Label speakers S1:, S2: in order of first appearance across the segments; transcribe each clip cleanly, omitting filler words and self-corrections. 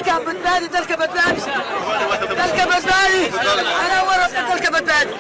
S1: Dalka badbaadi, dalka badbaadi, dalka badbaadi, anaa warabta, dalka badbaadi.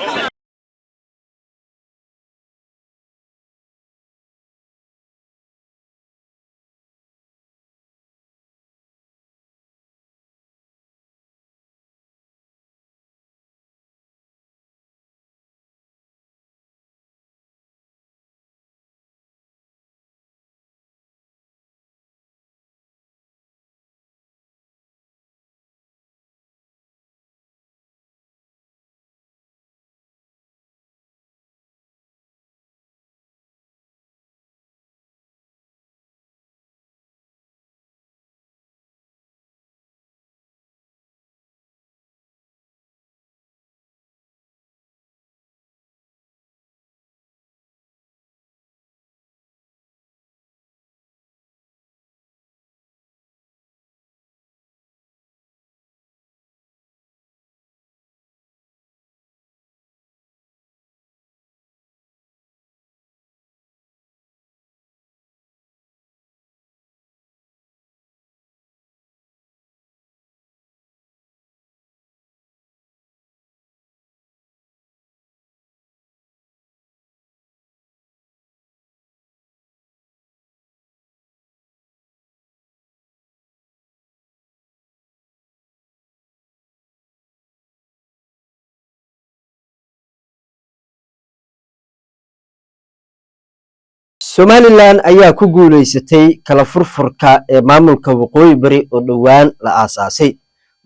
S2: Somalilan ayaa ku guuleysatay kala furfurka ee maamulka Waqooyi Bari oo dhowaan la aasaasay.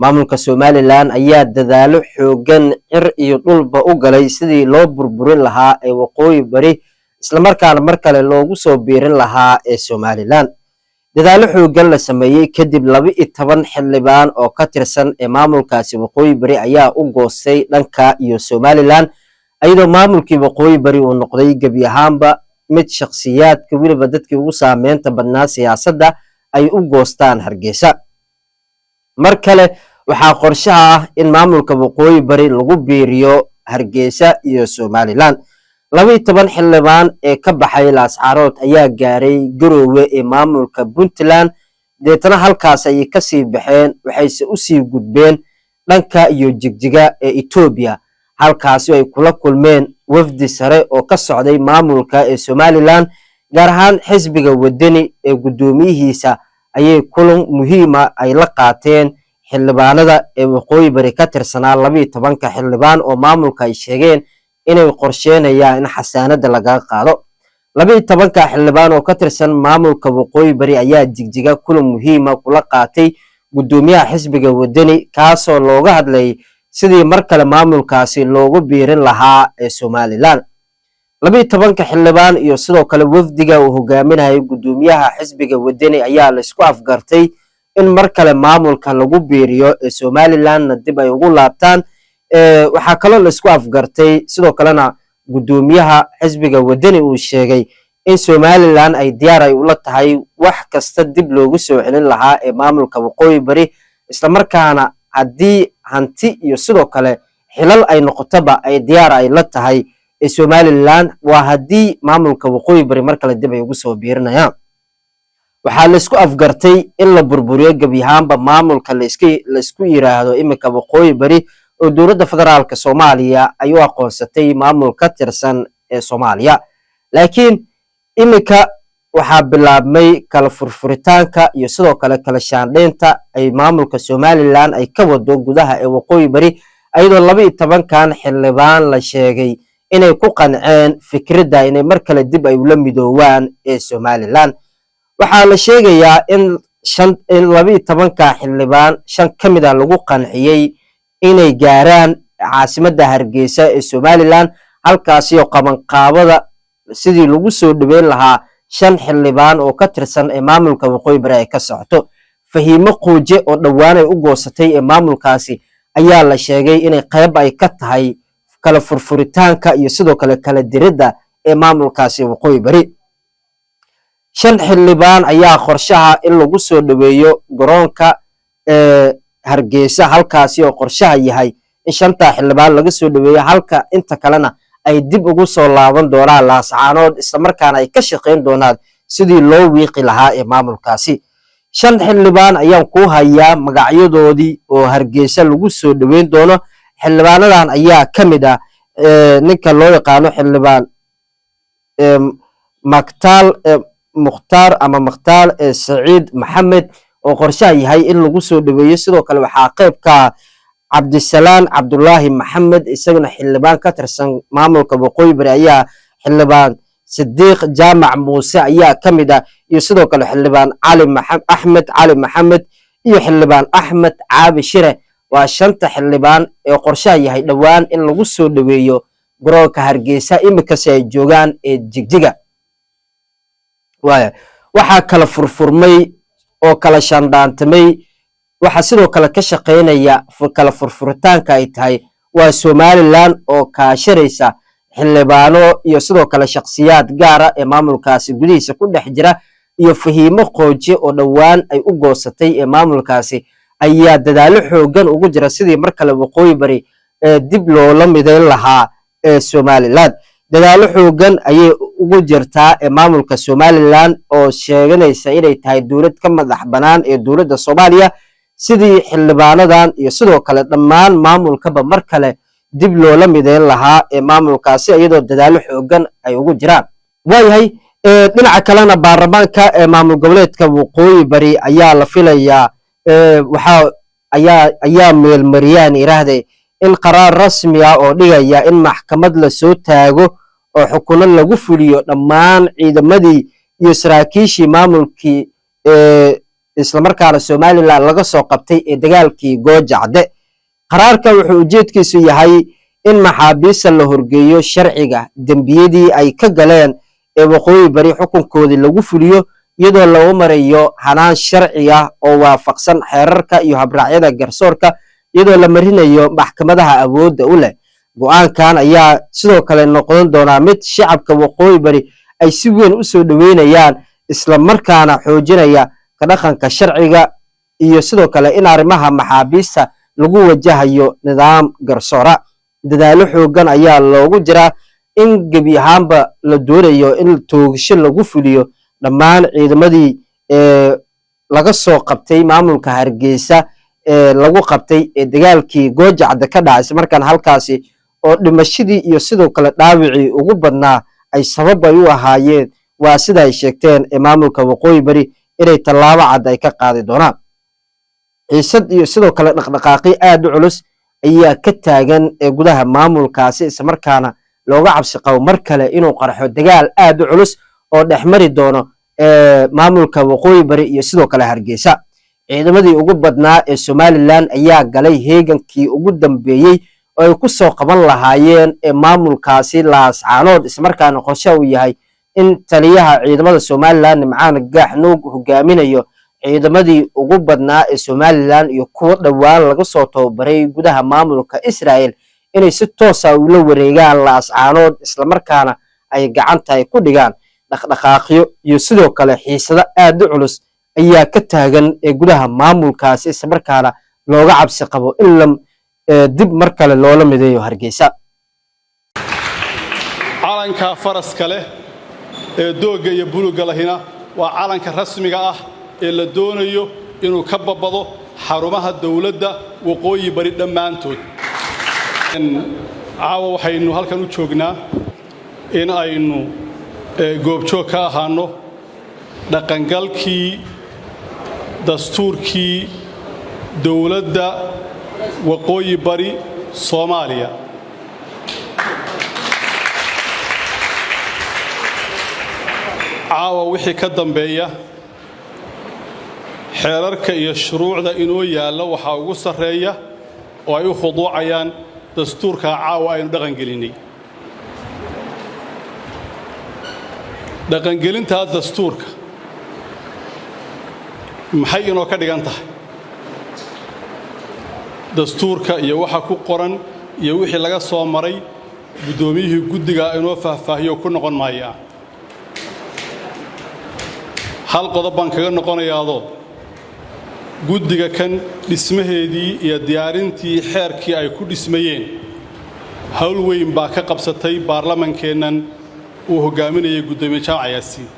S2: Maamulka Somalilan ayaa dadaalo xoogan cir iyo dhulba u galay sidii loo burburin lahaa ee Waqooyi Bari, islamarkaana mar kale loogu soo biirin lahaa ee Somalilan. Dadaalo xoogan la sameeyey kadib, 12 xildhibaan oo ka tirsan ee maamulkaasi Waqooyi Bari ayaa u goostay dhanka iyo Somalilan, iyadoo maamulkii Waqooyi Bari uu noqday gebi ahaanba mid shakhsiyaadka, weliba dadkii ugu saameynta badnaa siyaasadda, ay u goostaan Hargeysa. Mar kale waxaa qorshaha ah in maamulka Waqooyi Bari lagu biiriyo Hargeysa iyo Somalilan. 12 xildhibaan ee ka baxay Laascarood ayaa gaaray Garoowe ee maamulka Puntland, deetana halkaas ayay kasii baxeen, waxayse usii gudbeen dhanka iyo Jigjiga ee Etoobiya, halkaasi ay kula kulmeen wafdi sare oo ka socday maamulka ee Somalilan, gaar ahaan xisbiga Wadani ee guddoomiyihiisa ayay kulan muhiima ay la qaateen xildhibaanada ee Waqooyi Bari ka tirsanaa, 12-ka xildhibaan oo maamulka ay sheegeen inay qorsheynayaan in xasaanada lagaga qaado. 12-ka xildhibaan oo ka tirsan maamulka Waqooyi Bari ayaa Jigjiga kulan muhiima kula qaatay guddoomiyaha xisbiga Wadani, kaasoo looga hadlayay sidii mar kale maamulkaasi loogu biirin lahaa ee Somalilan. 12-ka xildhibaan iyo sidoo kale wafdiga uu hogaaminayay guddoomiyaha xisbiga Wadani ayaa laisku afgartay in mar kale maamulka lagu biiriyo ee Somalilandna dib ay ugu laabtaan. Waxaa kaloo laisku afgartay, sidoo kalena guddoomiyaha xisbiga Wadani uu sheegay in Somalilan ay diyaar ay ula tahay wax kasta dib loogu soo celin lahaa ee maamulka Waqooyi Bari, islamarkaana haddii hanti iyo sidoo kale xilal ay noqotoba ay diyaar ay la tahay ee Somalilan, waa haddii maamulka Waqooyi Bari mar kale dib ay ugu soo biirinayaan. Waxaa laisku afgartay in la burburiyo gebi ahaanba maamulka laisku yiraahdo iminka Waqooyi Bari oo dowladda federaalka Soomaaliya ay u aqoonsatay maamul ka tirsan ee Soomaaliya. Laakiin iminka waxaa bilaabmay kala furfuritaanka iyo sidoo kale kala shaandhaynta ay maamulka Somalilan ay ka wado gudaha ee Waqooyi Bari, iyadoo 12-kan xildhibaan la sheegay inay ku qanceen fikradda inay mar kale dib ay ula midoowaan ee Somalilan. Waxaa la sheegayaa in shan in 12-ka xildhibaan shan ka mid a lagu qanciyey inay gaaraan caasimadda Hargeysa ee Somalilan, halkaasi oo qabanqaabada sidii lagu soo dhaweyn lahaa shan xildhibaan oo ka tirsan ee maamulka Waqooyi Bari ay ka socoto. Fahiimo Quuje oo dhowaan ay u goosatay ee maamulkaasi ayaa la sheegay inay qayb ay ka tahay kala furfuritaanka iyo sidoo kale kala diridda ee maamulkaasi Waqooyi Bari. Shan xildhibaan ayaa qorshaha in lagu soo dhaweeyo garoonka ee Hargeysa, halkaasi oo qorshaha yahay in shantaa xildhibaan laga soo dhaweeyo, halka inta kalena ay dib ugu soo laaban doonaan Laascaanood, islamarkaana ay ka shaqayn doonaan sidii loo wiiqi lahaa ee maamulkaasi. Shan xildhibaan ayaan ku hayaa magacyadoodii oo Hargeysa lagu soo dhoweyn doono. Xildhibaanadan ayaa ka mid ah ninka loo yaqaano xildhibaan Maktaal Mukhtaar ama Makhtaal Saciid Maxamed oo qorshaha yahay in lagu soo dhoweeyo. Sidoo kale waxaa qayb ka Cabdisalaan Cabdulaahi Maxamed, isaguna xildhibaan ka tirsan maamulka Waqooyi Bari ayaa, xildhibaan Sidiiq Jaamac Muuse ayaa ka mid ah, iyo sidoo kale xildhibaan Cali Axmed Cali Maxamed iyo xildhibaan Axmed Caabi Shire. Waa shanta xildhibaan ee qorshaha yahay dhowaan in lagu soo dhoweeyo garoonka Hargeysa, iminkase ay joogaan ee Jigjiga. Waaya, waxaa kala furfurmay oo kala shandhaantamay, waxaa sidoo kale ka shaqaynaya kala furfuritaanka ay tahay waa Somaliland oo kaashanaysa xildhibaano iyo sidoo kale shakhsiyaad gaara ee maamulkaasi gudihiisa ku dhex jira, iyo Fahiimo Qooje oo dhowaan ay u goosatay ee maamulkaasi ayaa dadaalo xoogan ugu jira sidii mar kale Waqooyi Bari ee dib loola midayn lahaa ee Somaliland. Dadaalo xoogan ayay ugu jirtaa ee maamulka Somaliland oo sheeganaysa inay tahay dowlad ka madax bannaan ee dowladda Soomaaliya, sidii xildhibaanadan iyo sidoo kale dhammaan maamulkaba mar kale dib loola midayn lahaa ee maamulkaasi, iyadoo dadaalo xoogan ay ugu jiraan. Waayahay, dhinaca kalena baarlamaanka ee maamul goboleedka Waqooyi Bari ayaa la filayaa, waxaa ayaa meelmariyaan iraahde in qaraar rasmi ah oo dhigaya in maxkamad lasoo taago oo xukuno lagu fuliyo dhammaan ciidamadii iyo saraakiishii maamulkii islamarkaana Somaliland laga soo qabtay ee dagaalkii Goojacde. Qaraarka wuxuu ujeedkiisu yahay in maxaabiista la horgeeyo sharciga, dembiyadii ay ka galeen ee Waqooyi Bari xukunkoodii lagu fuliyo, iyadoo lagu marayo hanaan sharci ah oo waafaqsan xeerarka iyo habraacyada garsoorka, iyadoo la marinayo maxkamadaha awoodda u leh. Go'aankan ayaa sidoo kale noqon doonaa mid shacabka Waqooyi Bari ay si weyn u soo dhoweynayaan, isla markaana xoojinaya ka dhaqanka sharciga iyo sidoo kale in arrimaha maxaabiista lagu wajahayo nidaam garsoora. Dadaalo xoogan ayaa loogu jiraa in gebi ahaanba la doonayo in toogasho lagu fuliyo dhammaan ciidamadii ee laga soo qabtay maamulka Hargeysa ee lagu qabtay ee dagaalkii Goojacda ka dhacay, isla markaana halkaasi oo dhimashadii iyo sidoo kale dhaawicii ugu badnaa ay sabab ay u ahaayeen. Waa sida ay sheegteen ee maamulka Waqooyi Bari inay tallaabo cad ay ka qaadi doonaan. Xiisad iyo sidoo kale dhaqdhaqaaqyo aad u culus ayaa ka taagan ee gudaha maamulkaasi, islamarkaana looga cabsi qabo mar kale inuu qarxo dagaal aad u culus oo dhexmari doono maamulka Waqooyi Bari iyo sidoo kale Hargeysa. Ciidamadii ugu badnaa ee Somaliland ayaa galay heegankii ugu dambeeyey oo ay ku soo qaban lahaayeen ee maamulkaasi Laascaanood, islamarkaana qorshe uu yahay in taliyaha ciidamada Somaliland Nimcaan Gaaxnuug hogaaminayo ciidamadii ugu badnaa ee Somaliland iyo kuwo dhowaan laga soo tababaray gudaha maamulka Israel inay si toosa ula wareegaan Laascaanood, islamarkaana ay gacanta ay ku dhigaan. Dhaqdhaqaaqyo iyo sidoo kale xiisado aad u culus ayaa ka taagan ee gudaha maamulkaasi, islamarkaana looga cabsi qabo in la dib mar kale loola mideeyo Hargeysa.
S3: Calanka faraska leh ee doogga iyo buluugga lahina waa calanka rasmiga ah ee la doonayo inuu ka babbado xarumaha dawladda Waqooyi Bari dhammaantood. Caawa waxaynu halkan u joognaa in aynu goobjoog ka ahaanno dhaqangalkii dastuurkii dawladda Waqooyi Bari Soomaaliya. Caawa wixii ka dambeeya xeerarka iyo shuruucda inoo yaalla waxaa ugu sarreeya oo ay u khuduucayaan dastuurkaa caawa aynu dhaqangelinnay. Dhaqangelintaa dastuurka maxay inoo ka dhigan tahay? Dastuurka iyo waxa ku qoran iyo wixii laga soo maray guddoomiyihii guddigaa inoo faahfaahiyo ku noqon maayaa. Hal qodob baan kaga noqonayaadoo guddiga kan dhismaheedii iyo diyaarintii xeerkii ay ku dhismayeen hawl weyn baa ka qabsatay baarlamankeennan uu hoggaaminayay guddoomiye Jaamac Yaasiin.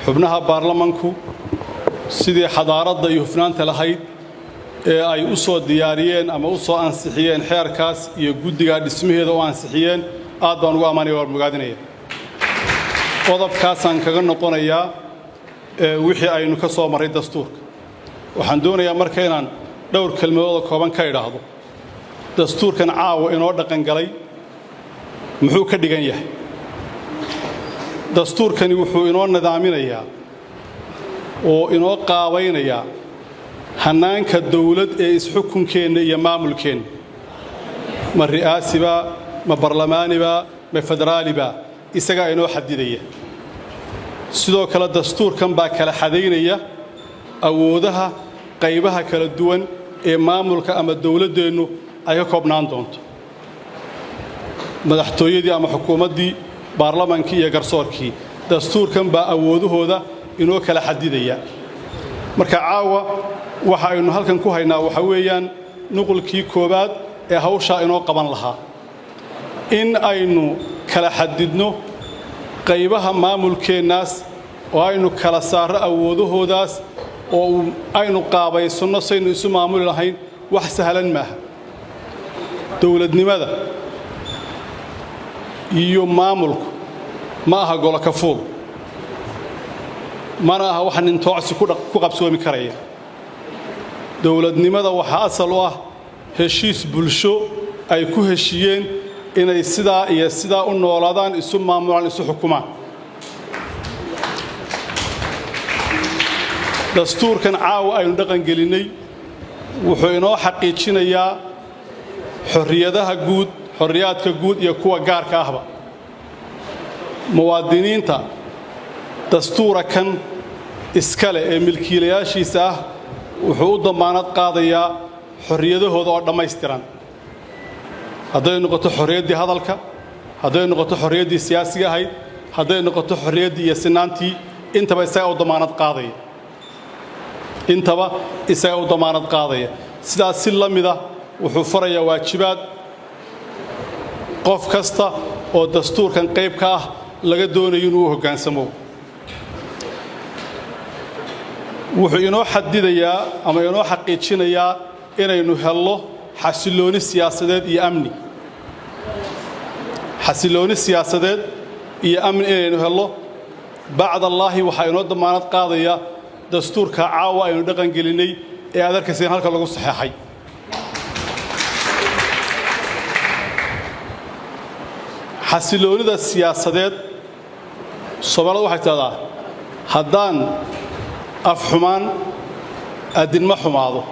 S3: Xubnaha baarlamanku Sidii xadaaradda iyo hufnaanta lahayd ee ay u soo diyaariyeen ama u soo ansixiyeen xeerkaas iyo guddigaa dhismaheeda u ansixiyeen, aad baan ugu ammaanaya, waan bogaadinaya. Qodobkaasaan kaga noqonayaa wixii aynu ka soo marray dastuurka. Waxaan doonayaa marka inaan dhowr kelmadooda kooban ka idhaahdo dastuurkan caawa inoo dhaqangalay. Muxuu ka dhigan yahay dastuurkani? Wuxuu inoo nidaaminayaa oo inoo qaabaynayaa hannaanka dawlad ee isxukunkeenna iyo maamulkeenna. Ma ri'aasibaa, ma barlamaanibaa, ma federaalibaa? Isagaa inoo xadidaya. Sidoo kale dastuurkan baa kala xadaynaya awoodaha qaybaha kala duwan ee maamulka ama dawladdeennu ay ka koobnaan doonto: madaxtooyadii ama xukuumaddii, baarlamankii iyo garsoorkii. Dastuurkan baa awoodahooda inoo kala xadidaya. Marka caawa waxa aynu halkan ku haynaa waxa weeyaan nuqulkii koowaad ee hawshaa inoo qaban lahaa, in aynu kala xadidno qaybaha maamulkeennaas oo aynu kala saarro awoodahoodaas oo aynu qaabaysanno saynu isu maamuli lahayn. Wax sahlan maaha. Dowladnimada iyo maamulku ma aha golo kafuul, mana aha wax nin toocsi ku qabsoomi karaya. Dowladnimada waxaa asal u ah heshiis bulsho ay ku heshiiyeen inay sidaa iyo sidaa u noolaadaan, isu maamulaan, isu xukumaan. Dastuurkan caawa aynu dhaqangelinnay wuxuu inoo xaqiijinayaa xorriyadaha guud, xorriyaadka guud iyo kuwa gaarka ahba. Muwaadiniinta dastuura kan iska leh ee milkiilayaashiisa ah wuxuu u damaanad qaadayaa xorriyadahooda oo dhammaystiran, hadday noqoto xorriyaddii hadalka, hadday noqoto xorriyaddii siyaasiga ahayd, hadday noqoto xorriyaddii iyo sinaantii. Intaba isagaa u damaanad qaadaya, intaba isagaa u damaanad qaadaya. Sidaas si la mida wuxuu farayaa waajibaad qof kasta oo dastuurkan qayb ka ah laga doonayo inuu u hoggaansamo. Wuxuu inoo xadidayaa ama inoo xaqiijinayaa inaynu hello xasillooni siyaasadeed iyo amni, xasillooni siyaasadeed iyo amni inaynu hello. Bacdallaahi, waxaa inoo damaanad qaadaya dastuurka caawa aynu dhaqangelinnay ee aad arkayseen halka lagu saxeexay. Xasilloonida siyaasadeed, Soomaalida waxay tidhahdaa, haddaan af xumaan addinma xumaado.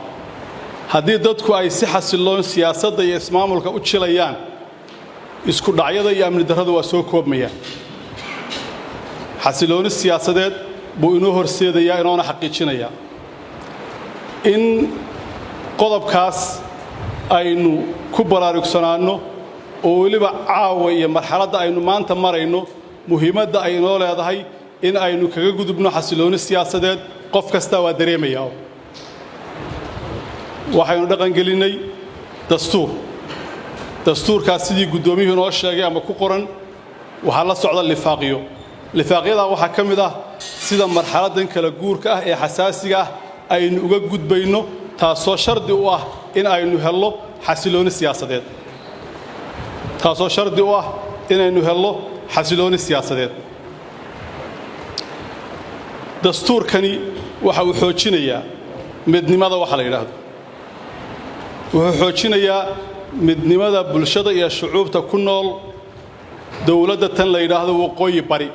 S3: Haddii dadku ay si xasilloon siyaasadda iyo ismaamulka u jilayaan, isku dhacyada iyo amni darrada waa soo koobmayaan. Xasillooni siyaasadeed buu inoo horseedayaa, inoona xaqiijinayaa. In qodobkaas aynu ku baraarugsanaanno oo weliba caawa iyo marxaladda aynu maanta marayno muhiimadda ay inoo leedahay in aynu kaga gudubno xasillooni siyaasadeed, qof kastaa waa dareemayaa. Waxaynu dhaqangelinnay dastuur. Dastuurkaas, sidii guddoomiyuhu inoo sheegay ama ku qoran, waxaa la socda lifaaqyo. Lifaaqyadaa waxaa ka mid ah sida marxaladdan kala guurka ah ee xasaasiga ah aynu uga gudbayno, taasoo shardi u ah in aynu hello xasillooni siyaasadeed, taasoo shardi u ah inaynu hello xasillooni siyaasadeed. Dastuurkani waxa uu xoojinayaa midnimada. Waxa la yidhaahdo, wuxuu xoojinayaa midnimada bulshada iyo shucuubta ku nool dowladda tan la yidhaahdo Waqooyi Bari,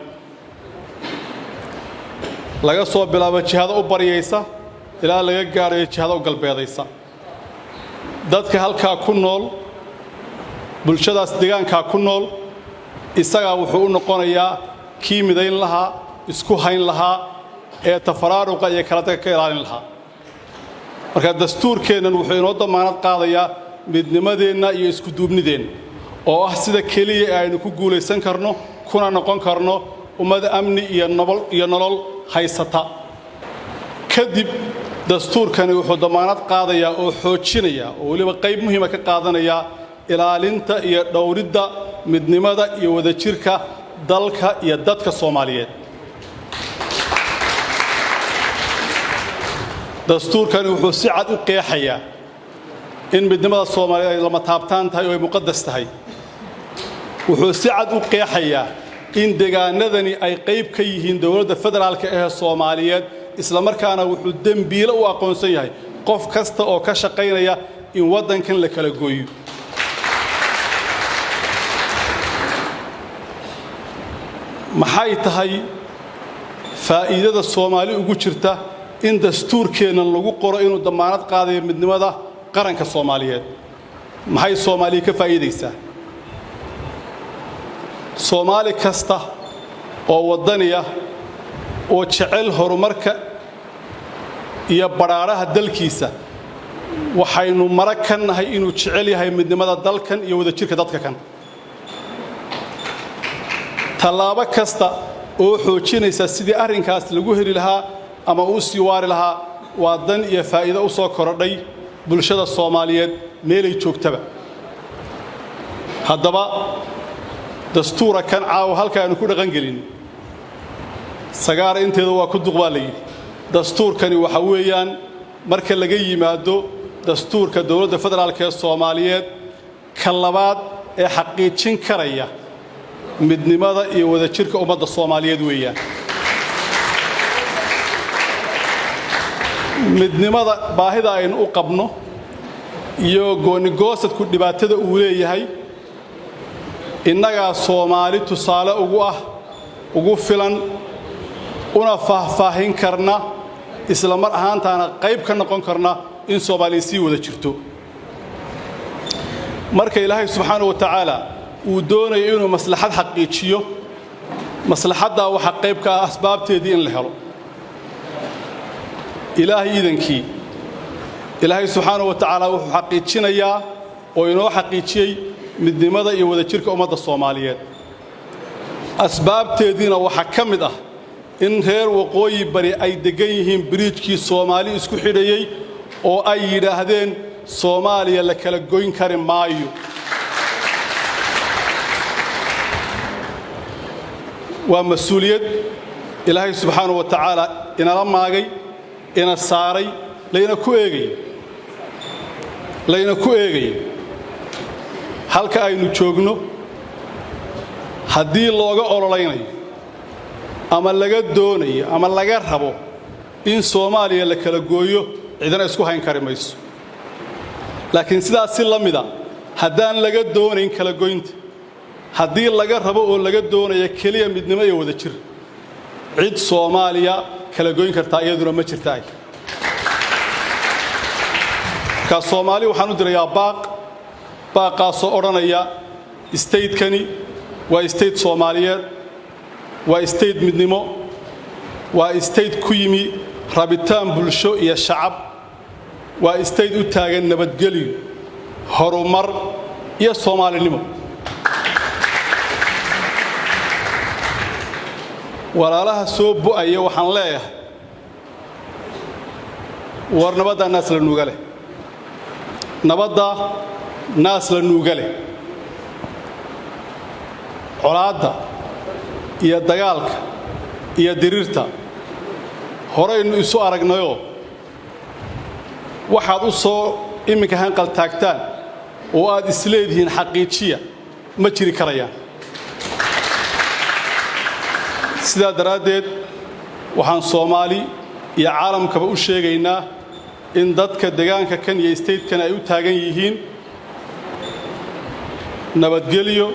S3: laga soo bilaabo jihada u baryaysa ilaa laga gaadhayo jihada u galbeedaysa. Dadka halkaa ku nool, bulshadaas deegaankaa ku nool, isagaa wuxuu u noqonayaa kii midayn lahaa, isku hayn lahaa ee tafaraaruqa iyo kala daga ka ilaalin lahaa. Marka dastuurkeennan wuxuu inoo damaanad qaadayaa midnimadeenna iyo iskuduubnideenna, oo ah sida keliya ee aynu ku guulaysan karno kuna noqon karno ummad amni iyo nobol iyo nolol haysata. Kadib dastuurkani wuxuu damaanad qaadayaa oo xoojinaya oo weliba qayb muhiima ka qaadanaya ilaalinta iyo dhowridda midnimada iyo wadajirka dalka iyo dadka Soomaaliyeed. Dastuurkani wuxuu si cad u qeexayaa in midnimada Soomaaliyeed ay lama taabtaan tahay oo ay muqadas tahay. Wuxuu si cad u qeexayaa in deegaanadani ay qayb ka yihiin dowladda federaalka ee Soomaaliyeed, isla markaana wuxuu dembiilo u aqoonsan yahay qof kasta oo ka shaqaynaya in waddankan la kala gooyo. Maxay tahay faa'iidada Soomaali ugu jirta in dastuurkeennan lagu qoro inuu damaanad qaadayo midnimada qaranka Soomaaliyeed? Maxay Soomaaliya ka faa'iidaysaa? Soomaali kasta oo waddaniya oo jecel horumarka iyo badhaadhaha dalkiisa, waxaynu mara ka nahay inuu jecel yahay midnimada dalkan iyo wadajirka dadka kan. Tallaabo kasta oo xoojinaysa sidii arrinkaas lagu heli lahaa ama uu sii waari lahaa waa dan iyo faa'iido u soo korodhay bulshada Soomaaliyeed meelay joogtaba. Haddaba dastuura kan caawa halka aynu ku dhaqan gelin sagaara inteeda waa ku duq baa la yidhi. Dastuurkani waxa weeyaan, marka laga yimaado dastuurka dowladda federaalka ee Soomaaliyeed, ka labaad ee xaqiijin karaya midnimada iyo wadajirka ummadda Soomaaliyeed weeyaan. Midnimada baahida aynu u qabno iyo goonigoosadku dhibaatada uu leeyahay innagaa Soomaali tusaale ugu ah, ugu filan, una faahfaahin karna, isla mar ahaantaana qayb ka noqon karna in Soomaaliya sii wada jirto. Marka Ilaahay subxaanahu wa tacaala uu doonayo inuu maslaxad xaqiijiyo, maslaxaddaa waxaa qayb ka ah asbaabteedii in la helo. Ilaahay iidankii, Ilaahay subxaanahu wa tacaala wuxuu xaqiijinayaa oo inoo xaqiijiyey midnimada iyo wadajirka ummadda Soomaaliyeed. Asbaabteediina waxaa ka mid ah in reer Waqooyi Bari ay deggan yihiin biriijkii Soomaali isku xidhayey oo ay yidhaahdeen Soomaaliya la kala goyn kari maayo. Waa mas-uuliyad Ilaahay subxaanahu wa tacaala inala maagay, ina saaray, layna ku eegay, layna ku eegay halka aynu joogno. Haddii looga ololaynayo ama laga doonayo ama laga rabo in Soomaaliya la kala gooyo, cidina isku hayn kari mayso. Laakiin sidaas si la mida, haddaan laga doonayn kala goynta, haddii laga rabo oo laga doonayo keliya midnimo iyo wadajir, cid Soomaaliya kala goyn kartaa iyaduna ma jirta. Ay markaa Soomaali waxaan u dirayaa baaq, baaqaasoo odhanaya stateki waa state Soomaaliyeed, waa state midnimo, waa state ku yimi rabitaan bulsho iyo shacab, waa state u taagan nabadgelyo, horumar iyo Soomaalinimo. Walaalaha soo bu'aya waxaan leeyahay, war nabaddaa naas la nuuga leh, nabadda naas la nuuga leh. Colaadda iyo dagaalka iyo diriirta horaynu isu aragnayoo waxaad u soo iminka hanqal taagtaan oo aad isleedihiin xaqiijiya ma jiri karayaan. Sidaa daraaddeed waxaan Soomaali iyo caalamkaba u sheegaynaa in dadka deegaanka kan iyo statekan ay u taagan yihiin nabadgelyo,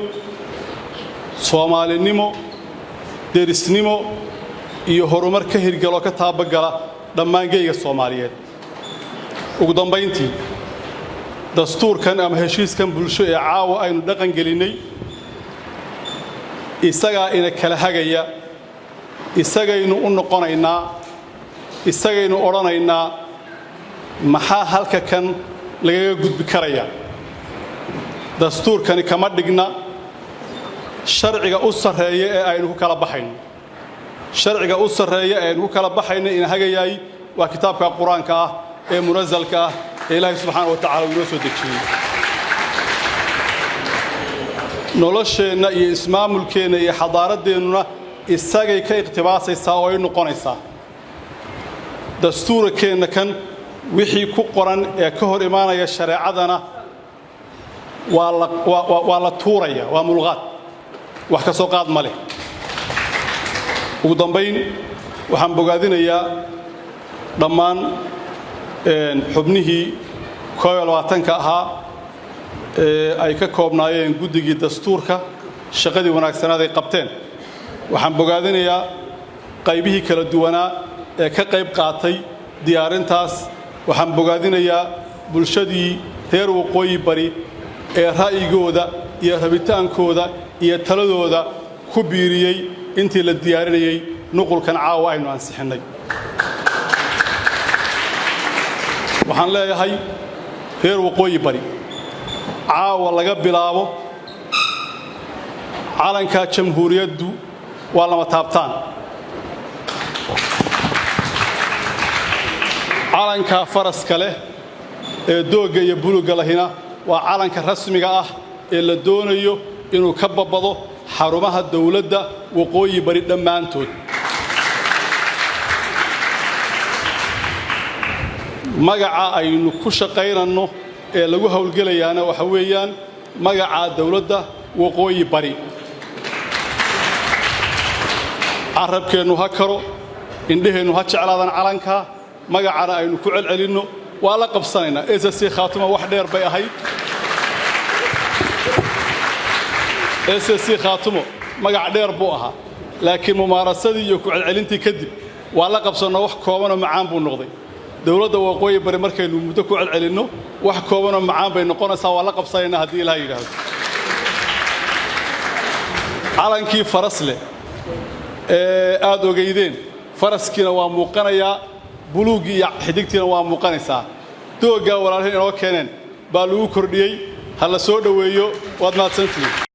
S3: Soomaalinimo, derisnimo iyo horumar ka hirgaloo ka taabagala dhammaan geyga Soomaaliyeed. Ugu dambayntii, dastuurkan ama heshiiskan bulsho ee caawa aynu dhaqan gelinnay isagaa ina kala hagaya, isagaynu u noqonaynaa, isagaynu odhanaynaa maxaa halka kan lagaga gudbi karaya. Dastuurkani kama dhigna sharciga u sarreeya ee aynu ku kala baxayno. Sharciga u sarreeya ee aynu ku kala baxayno ina hagayaay waa kitaabka Qur-aanka ah ee munasalka ah ee Ilaahay subxaana wa tacala uu inoo soo dejiyey. Nolosheenna iyo ismaamulkeenna iyo xadaaradeennuna isagay ka iqtibaasaysaa oo ay noqonaysaa. Dastuurkeenna kan wixii ku qoran ee ka hor imaanaya shareecadana waa la tuuraya, waa mulqaad, wax ka soo qaad ma leh. Ugu dambayn, waxaan bogaadinayaa dhammaan xubnihii 21-ka ahaa ee ay ka koobnaayeen guddigii dastuurka, shaqadii wanaagsanaad ay qabteen. Waxaan bogaadinayaa qaybihii kala duwanaa ee ka qayb qaatay diyaarintaas. Waxaan bogaadinayaa bulshadii reer Waqooyi Bari ee ra'yigooda iyo rabitaankooda iyo taladooda ku biiriyey intii la diyaarinayey nuqulkan caawa aynu ansixinnay. Waxaan leeyahay reer Waqooyi Bari, caawa laga bilaabo calanka jamhuuriyaddu waa lama taabtaan. Calanka faraska leh ee doogga iyo buluugga lahina waa calanka rasmiga ah ee la doonayo inuu ka babbado xarumaha dawladda Waqooyi Bari dhammaantood. Magaca aynu ku shaqaynanno ee lagu howlgelayaana waxa weeyaan magaca dawladda Waqooyi Bari. Carabkeennu ha karo, indheheennu ha jeclaadaan calankaa, magacana aynu ku celcelinno. Waa la qabsanaynaa. SSC Khaatuma wax dheer bay ahayd. SSC Khaatumo magac dheer buu ahaa, laakiin mumaarasadii iyo ku celcelintii kadib waa la qabsannoo wax koobanoo macaan buu noqday. Dowladda Waqooyi Bari markaynu muddo ku celcelinno, wax koobanoo macaan bay noqonaysaa. Waa la qabsanaynaa haddii Ilaah yidhaahdo. Calankii faras leh ee aad ogaydeen, faraskiina waa muuqanayaa, buluuggii iyo xidigtiina waa muuqanaysaa. Dooggaa walaalhiin inoo keeneen baa lagu kordhiyey. Ha la soo dhoweeyo. Waad mahadsantihiin.